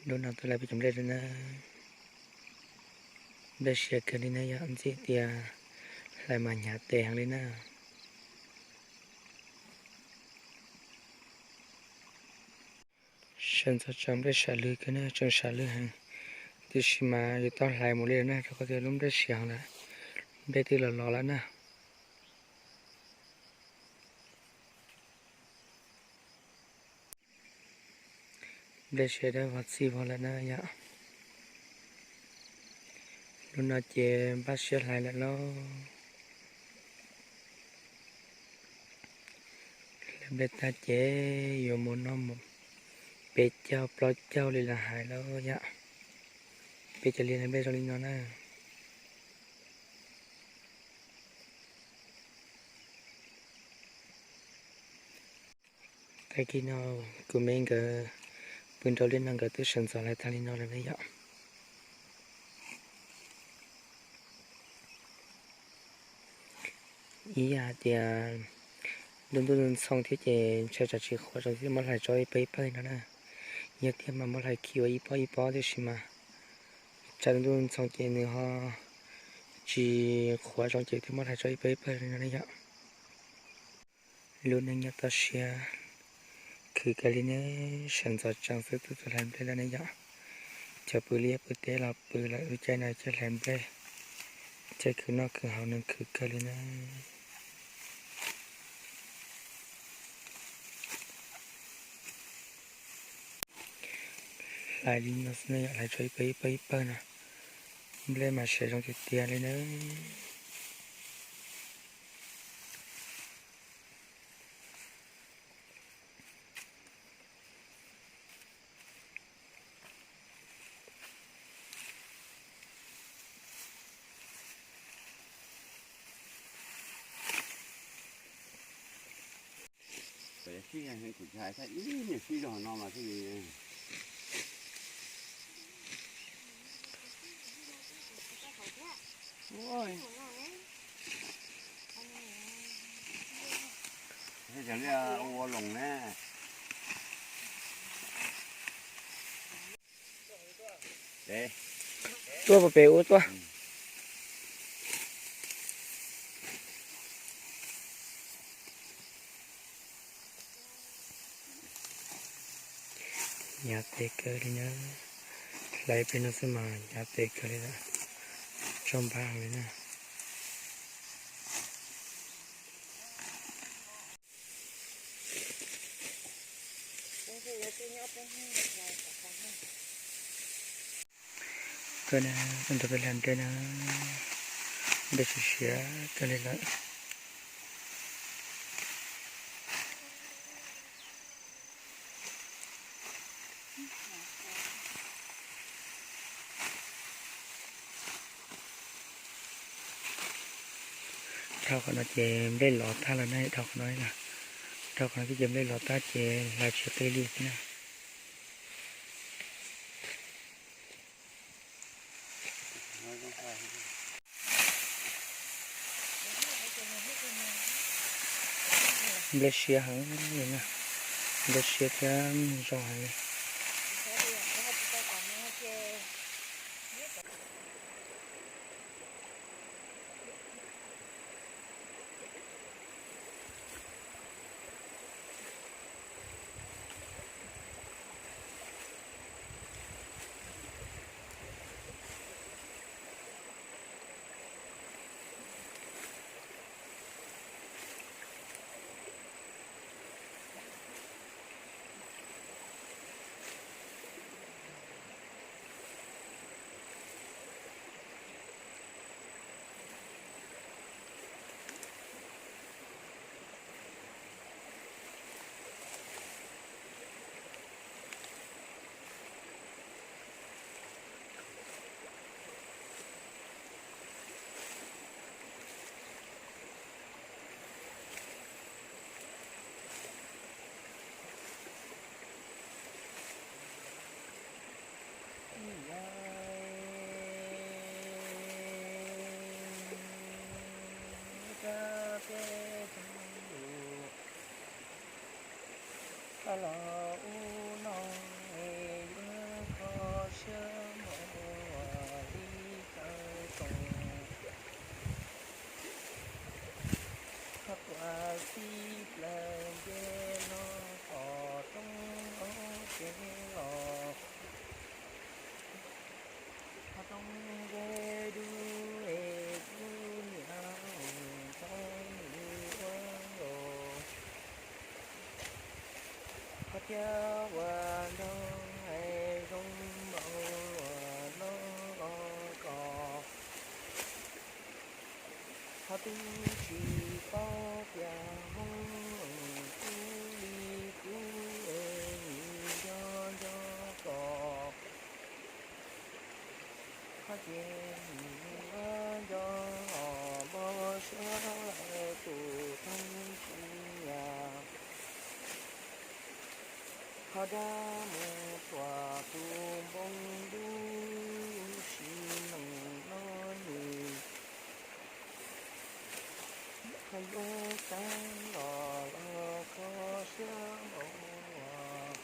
Lub no twb hlais peb cov nplej li na. Nplej siav kawg li na yom, ntxim tias hlais mas hnyav tes heev li na. Sawv ntxov tseem nplej sam lwg kawg na, tseem sam lwg heev. Tiam sis mas yuav tau hlais mus li na, rau qhov tias lub nplej siav heev lawm, nplej twb los los lawm na. Nplej siav dawb vog txij vog lawm na yom. Lub no ces npaj siab hlais lawm lauj. Hlais nplej tag ces yuav mus noj mus peb caug plaub caug li los hais lauj yom. Peb cov liaj hlais nplej zoo li no na. Tag kis no kuv me nkawd pw nraum liaj no nkawd twb sawv ntxov hlais tag li no lawm na yom. Ib yam hais tias ntuj ntuj ntxhoo thiab ces ntshai tsam tsis qhuav zoo thiaj muab hlais tso ib pawg ib pawg li no na. Yog tiag mas muab hlais khi ua ib pob ib pob, tiam sis mas tsam ntuj ntxhoo ces nws ho tsis qhuav zoo ces thiaj muab hlais tso ib pawg ib pawg li no na yom. Lub neej nyob toj siab khwv kawg li ne, sawv ntxov tsees xwb twb txawj hlais nplej lawm ne yom. Cov pw liaj pw teb los pw lawm, lub caij no caij hlais nplej, caij khwv noj khwv haus nws khwv kawg li na. Hlais li no xwb ne yom, hlais tso ib pawg ib pawg ib pawg no, nplej mas siav zoo tiag tiag li na. Tuaj puas pem ua tuaj. Hnyav tes kawg li na. Hlais pem no xwb mas hnyav tes kawg li lawm. Tso npab li na. Kawg na, nrog peb hlais nplej na, nplej siav siav kawg li lawm. Dhau qhov no ces nplej lov tag lawm na, dhau qhov no, dhau qhov no ces nplej lov tag ces hlais tsis qi li na. Nplej siab heev li na, nplej siab thiab zoo heev li. thiab npau ua li taw toom. Qhov tuam txij plaws nce no qhov roob los ces los, qhov roob nce dub es kuv niam txhob ua los. Qhov thiab ua nrog hais zoo npaum uas no los kom, qhov twb tsis paub tias hoob kuv li kuv nco nco kom, qhov ces nco nco npau suav tus thoob cia. Qhov dab mus tuam tus npoo dub si neej no nim, qhov yuav xav los los kho siab npaum,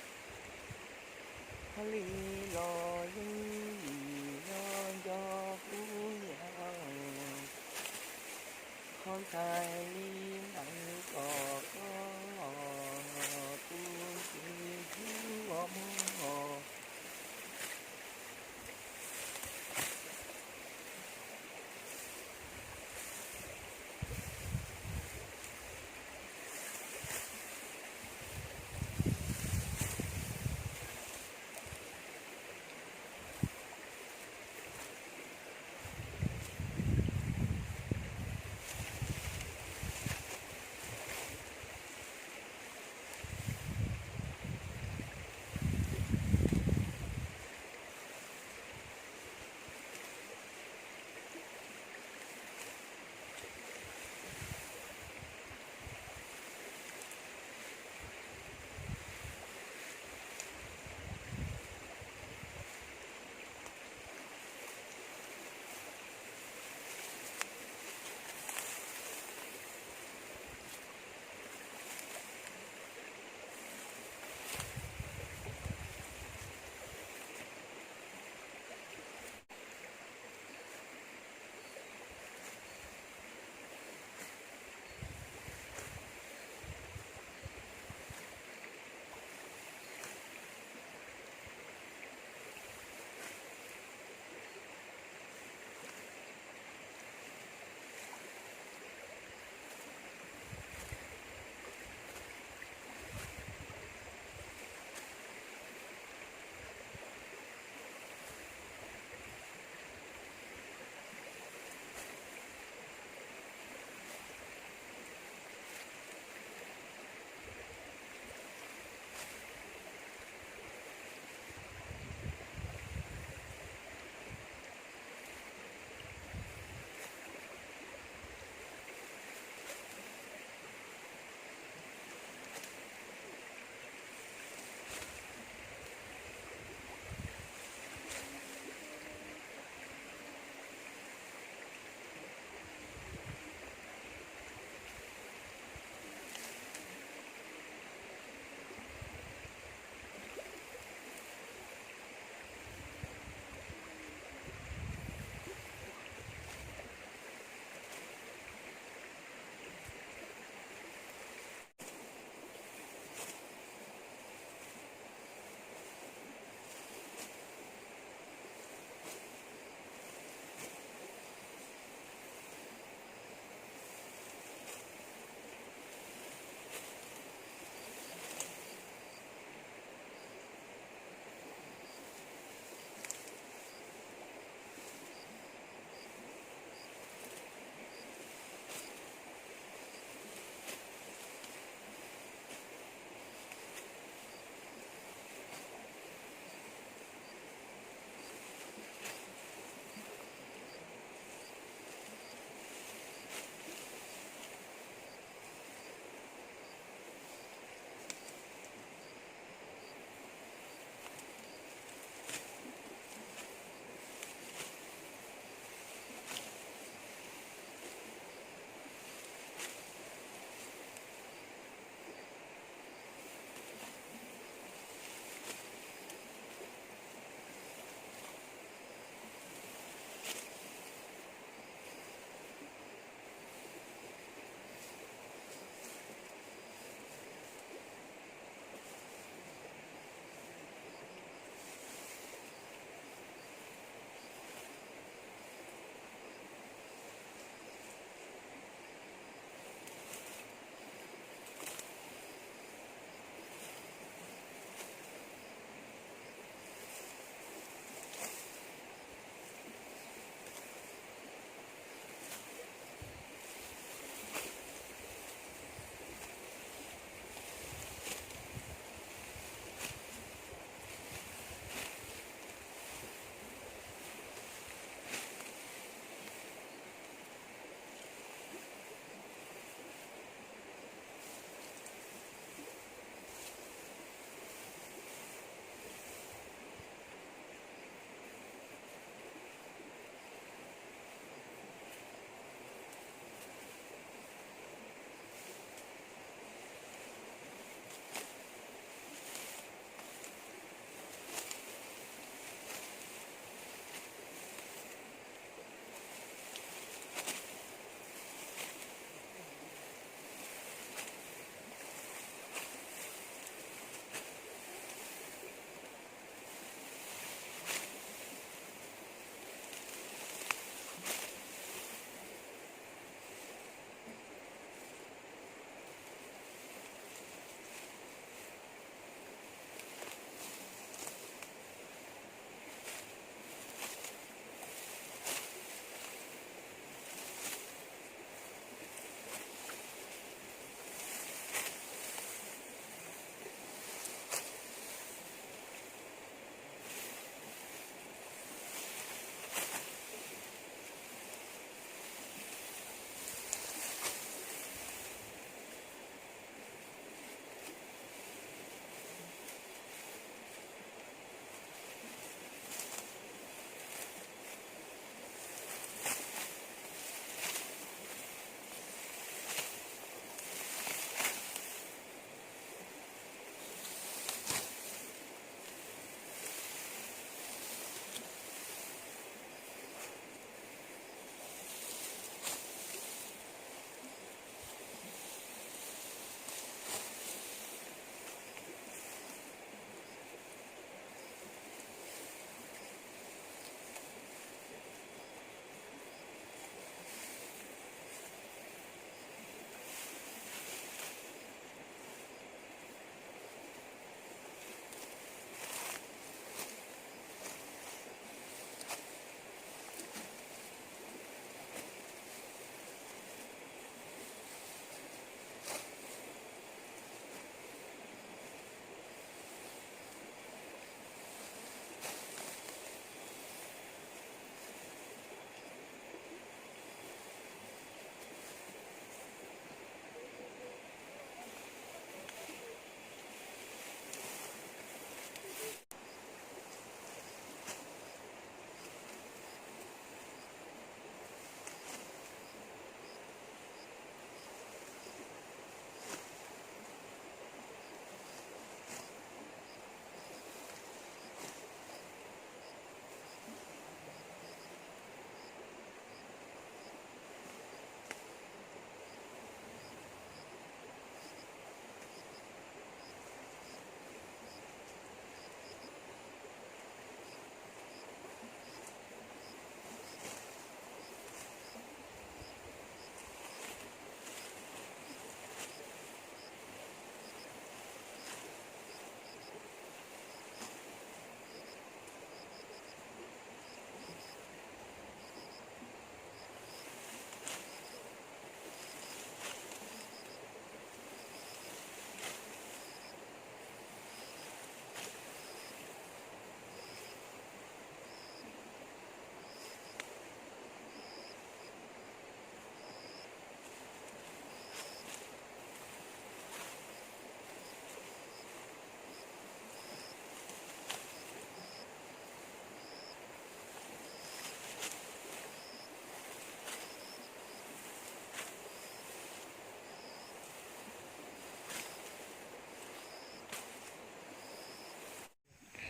hab li los yeej yim nco nco kuv niam, qhov ntxhais li ntawd kom koj los tu tsis tub os mog.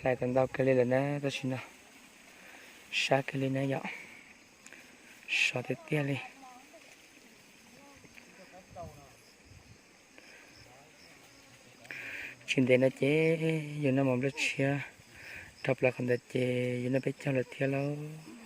Lais tau ntau kawg li lawm na, tam sim no sab kawg li na yom, sov tiag tiag li. Tsis ntev no ces yuav noj mov nplooj tshiab rau plaws qhov ntawd ces yuav noj peb caug lawm thiab lauj.